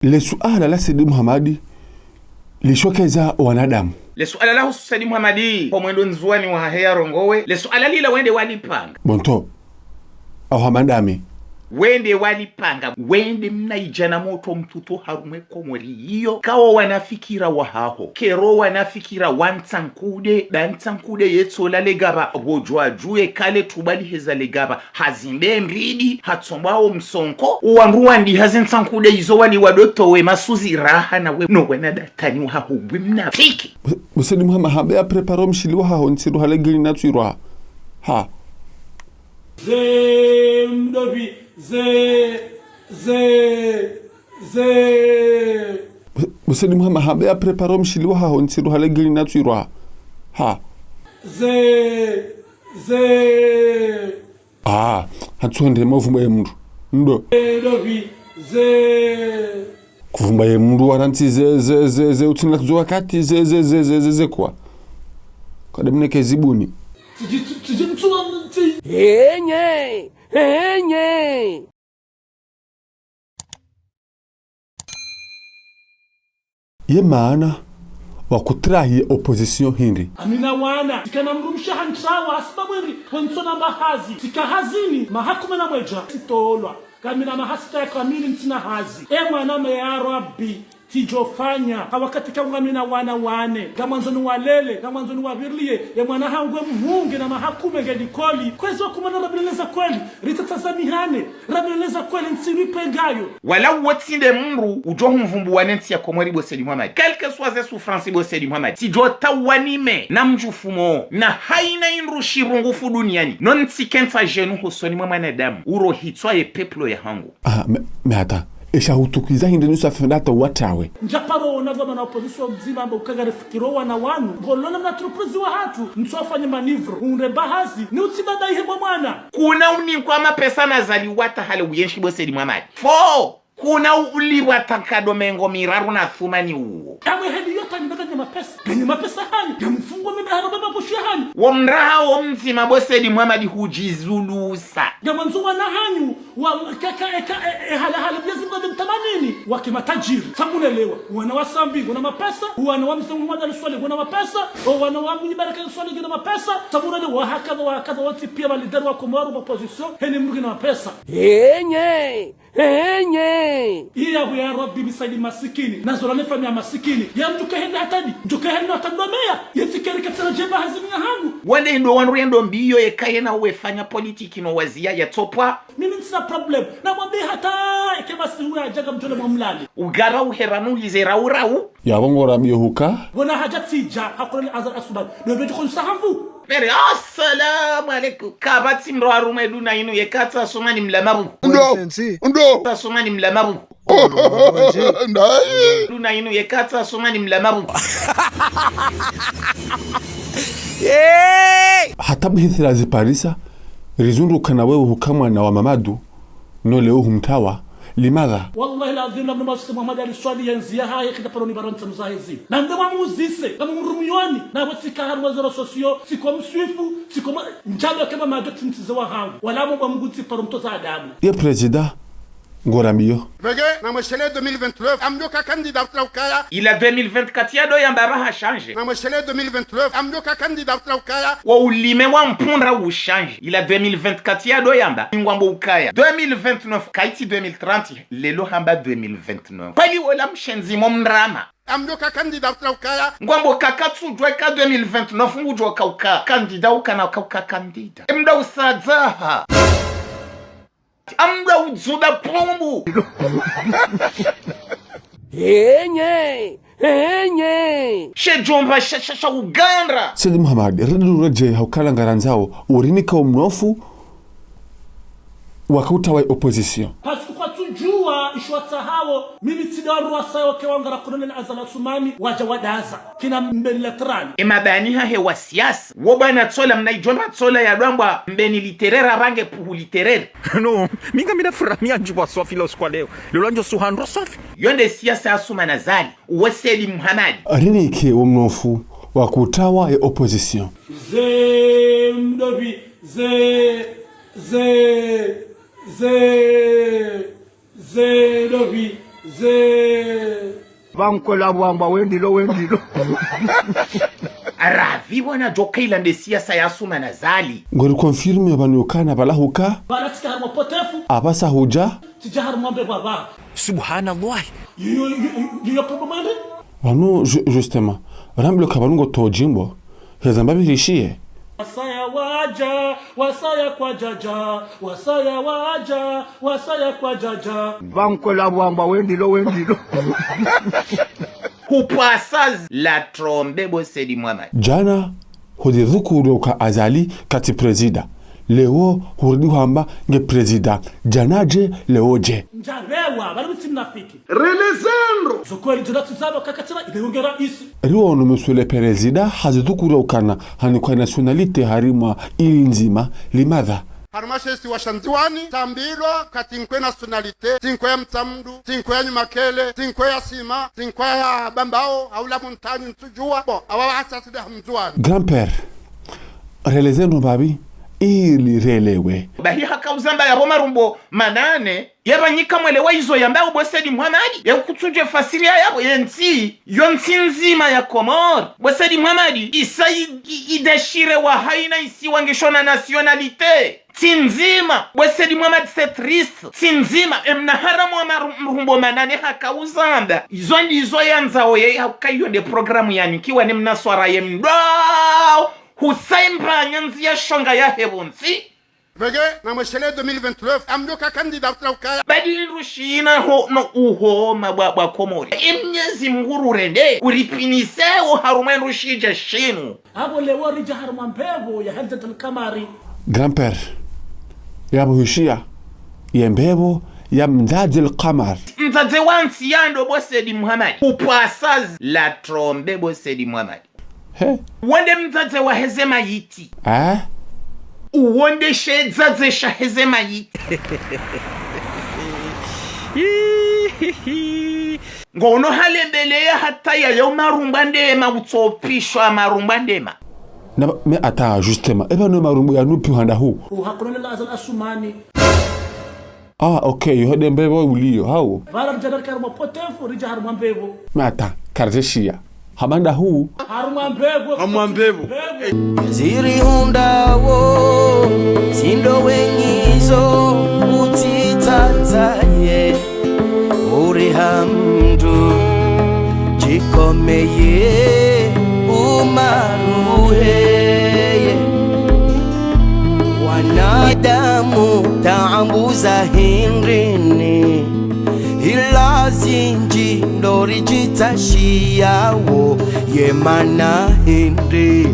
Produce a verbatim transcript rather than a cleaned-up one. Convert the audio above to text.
Le suala la Said Mohamed lishokeza wanadamu. Le suala la husu Said Mohamed, kwa mwendo Ndzuwani wahahe ya rongowe, le suala lila wende walipanga. Bon, to. Aho hamandami. Wende walipanga, wende mnaidjana motro mtruto harumwa ye Komori iyo. Kawo wana fikira wahaho. Kero wana fikira wa ntsankude, ba ntsankude yetsola legaba, bo djwadjuwe kale tuba liheza legaba. Hazimbe mbidi, hatsomba wo msonko, wandru wandi hazi ntsankude izo wali wadotowe masuzi raha na we, no wena datani wahaho, we mnafiki. Bo Said Mohamed, hambe ya prépare wo mshili wahaho, ntsiru hale gili na tswirwa. Ha. Ze mdovi, ze, ze, ze. Bo Said Mohamed, hambe ya prépare wo mshili wahaho, ntsiru hale gili na tswirwa. Ha. Ze, ze. Ah, hatsuhende mavumba ye mndru. Ndo. Ze mdovi, ze. Kuvumba ye mndru warantsi ze, ze, ze, ze, utsina kuzo wakati, ze, ze, ze, ze, ze, ze, kwa. Kade mneke zibuni. Tiji, tiji, tiji, tiji. Henye, henye. Ye maana wa kutrahi opposition hindri? Ngamina wana, tsikana mdrumshe hantrawa, hasibabu hindri, wentsona mahazi, tsika hazini, maha kume na mwedja, tsitolwa. Ngamina maha sita ya kamili ntsina hazi. E mwana me ya Rabbi, tsidjofanya. Ha wakati ka ngamina wana wane. Ngamwandzo niwalele, ngamwandzo niwavirilie. Ye mwana hangu e mhuu nge na maha kume nge likoli. Kwezi wa kumana rabileleza kweli. Ritsatsaza mihane. Rabileleza kweli ntsiru ipengayo. Wala uwo tsi nde mndru udjo humvumbuwa ne ntsi ya Komori bo Said Mohamed. Quel que soit ze souffrance bo Said Mohamed. Tsidjo tawanime na mdjufumo. Na haina indru shirungufu duniani. No ntsike ntsa djenu hosoni mwa mwanadamu. Uro hitswa ye peuple ya hangu. Ah, mais, mais attends. Esha hutukiza hindri nusu afenda hata watawe. Ndjaparo ona vwa mana opposition mdzima amba ukagare fikiro wana wanu. Ngolona mna entreprise wahatru. Ntsofanye manœuvre. Unde mbahazi. Ni utsi baba ihe mwa mwana. Kuna unikwa mapesa na zali wata hale uyenshi bo Said Mohamed. Fo! Kuna u-, ulipvwa tankado mengo miraru na thumani uwo. Amwe heli yo tani baka nye mapesa. Nanye mapesa hanyu. Ngamfungwa mimi haro baba kushiya hanyu. Wo mraha wo mdzima bo Said Mohamed hudjizulusa. Ngamwandzo wana hanyu. Wa, ka, ka, e, ka, e, e, hala, hala, biya zingo de mtamanini. Wake matajiri. Tsamunelewa. Wana wa Sambi, ngona mapesa. Wana wa Mzee Mohamed Ali Soilihi, ngona mapesa. O wana wa Mwinyi Baraka Ali Soilihi, ngona mapesa. Tsamunelewa, hakadha, wa hakadha, wontsi piya, ma leader wa Komoro, ma opposition. Heni mdru ngena mapesa. Henye! Henye! Iya, ya Rabbi, mi Said masikini. Na zola ne famiyi masikini. Ya mdjuke heni hatadi. Mdjuke heni hatadi wa meya. Ye tsikeri katsina djemba hazini ya hangu. Wande ndo wandru yendo mbiyo ye kayena uwe fanya politiki no waziya ya tsopwa. Mimi ntsina problème. Na mwambi hata eke basi uwe hadja ngamdjole mwa mlali. Ugara uhera nulize rau rau. Ya bongo Rabbi huka. Bona hadja tsidja, hakola ni Azali Assoumani. Ndo bedjo konsa hangu. Mere, assalamu alaikum. Kapvatsi mdru harumwa eduna inu yeka tsa soma ni mlamabu. Ndo. Ndo. Tsa soma ni mlamabu. Ndaye. Duna inu yeka tsa soma ni mlamabu. Hey! Hata bihithira ziparisa, rizunduka na wewe huka mwana wa Mamadu, no leo humtawa, limadha? Wallahi al-azim, lamna masusa Mohamed Ali Soilihi yenzi yahahe kida paro ni baron tsamuza hezi. Na nde mwamuzise, na mumrumiyoni, na watsika harumwa ze réseaux sociaux, tsiko mswifu, tsiko ma-, ndjalo kama majo tsintsize wa hangu. Wala mo ba Mungu tsi paro mtoza adabu. Ye président, ngora mbiyo. Vege, na mweshele deux mille vingt-neuf, amdo ka candidat utra ukaya. Ila deux mille vingt-quatre ya do yamba ba ha changé. Na mweshele deux mille vingt-neuf, amdo ka candidat utra ukaya. Wa ulime wa mpundra u changé. Ila deux mille vingt-quatre ya do yamba, ngwambo ukaya. Deux mille vingt-neuf, kaitsi deux mille trente, lelo hamba deux mille vingt-neuf. Kweli ola mshenzi mo mrama. Amdo ka candidat utra ukaya. Ngwambo kaka tsudjwa ka deux mille vingt-neuf, ngudjo ka uka candidat ukana ka uka candidat. Emda usadzaha. Amda udzuda pumbu. Henye, henye. She djomba sha, sha, sha Uganda. Said Mohamed, redu reje haukala ngarandzao, urinika umnofu, waka utawa opposition. Parce que kwatsudjuwa isho watsahawo, mimi tsi ndo wandru wasayo ke wangara Colonel Azali Assoumani, wadja wadaza. Kina Mbeni Latrani. Emabani hahe wa siasa. Wo bwana Tsola mna idjomba Tsola ya dwambwa Mbeni literera bange puhu literere. No, mi ngamina furami andjubwa swafi lo skwa leo. Lelo andjo suhandro swafi. Yo nde siasa ya Assoumani Azali, uwo Said Mohamed. Rinike wo mnofu wa kutawa ye opposition. Ze mdovi, ze, ze, ze, ze mdovi. Ze. Pvankola pvwambwa wendilo, wendilo. Ravi bwana djoka ila nde siasa ya Assoumani Azali. Ngori confirmé pvanu ukana pvala huka. Pvala tsika harumwa potefu. Apvasa hudja. Tsidja harumwa mbe pvapva. Subhanallah. Yo, yo, yo, yo, yo, problème ande? Pvanu, ju-, justement. Rambe ka pvanu ngo todjimbo. Heza mbapvi rishiye. Wasaya wadja, wasaya kwadjadja, wasaya wadja, wasaya kwadjadja. Pvankola pvwambwa wendilo, wendilo. Hupasa la trombe bo Said Mohamed. Djana, hudhukuru uka Azali katsi prezida. Leo, hurudi hwamba nge prezida. Djana dje, leo dje. Ndjarewa, bali mtsi mnafiki. Relezendro. Zo kweli djana tsizaba kakatsina, ile yonge raisi. Riwono monsieur le président hazidhukuru ukana hanikwa nationalité harimwa ili ndzima limadha. Harimwa she isiwa sha Ndzuwani, tsambilwa ka tsinkwe nationalité, tsinkwe ya Mtsamdu, tsinkwe ya Nyumakele, tsinkwe ya Sima, tsinkwe ya Bambao, haula Montani ntsudjuwa, bon, awa wa hasa sida ha Mndzuwani. Grand-père, relezendro mbapvi, ili relewe. Bahi haka uzamba yapvo marumbo manane, yapvanyika mwelewa izo yambao bo Said Mohamed, ya kutsudje fasiri yapvo, ye ntsi, yo ntsi ndzima ya Komori. Bo Said Mohamed, isa i, i, idashire wa haina isiwa ngisho na nationalité. Ntsi ndzima, bo Said Mohamed c'est triste. Ntsi ndzima, emna haramu wa maru-, marumbo manane haka uzamba. Izo ndizo yandzao ye haka iyo nde programme yanikiwa ne mnaswara ye mdrwao. Husaimba nyandzi ya shonga ya hepvo ntsi. Pvenge, na mweshele deux mille vingt-neuf, amdo ka candidat la ukaya. Badi ndrushina ho, no uho, mabwa, bwa Komori. E Mnyezi Mngu rurende, uripinise o harumwa ndrushidja shinu. Apvo leo ridja harumwa mbepvo ya Hadjat al-Kamari. Grand-père, yapvo hushiya, ye mbepvo ya Mdzadze al-Kamar. Mdzadze wa ntsi yando bo Said Mohamed. Upasaz la trombe bo Said Mohamed. He? Wonde mdzadze wa heze mayiti. Eh? Uwonde she dzadze sha heze mayiti. Ngono halembeleya hata ya yo marumba ndema utsopishwa marumba ndema. Na, mais attends, justement. Eba no marumbo ya nupvi handa hu? Uhakulonela Azali Assoumani. Ah, ok, yo hede mbepvo uliyo, hawo. Pvala ridja harumwa potefu, ridja harumwa mbepvo. Mais attends, karidjeshiya. Hamba nda hu? Harumwa mbepvo. Harumwa mbepvo. Ziri hundawo, zindo wenyizo, utsitsatsaye. Uri hamdu, djikomeye, umaruheye. Wanadamu taabu za hindrini, ila zindji ndo ridjitsashiyawo, ye mana hindri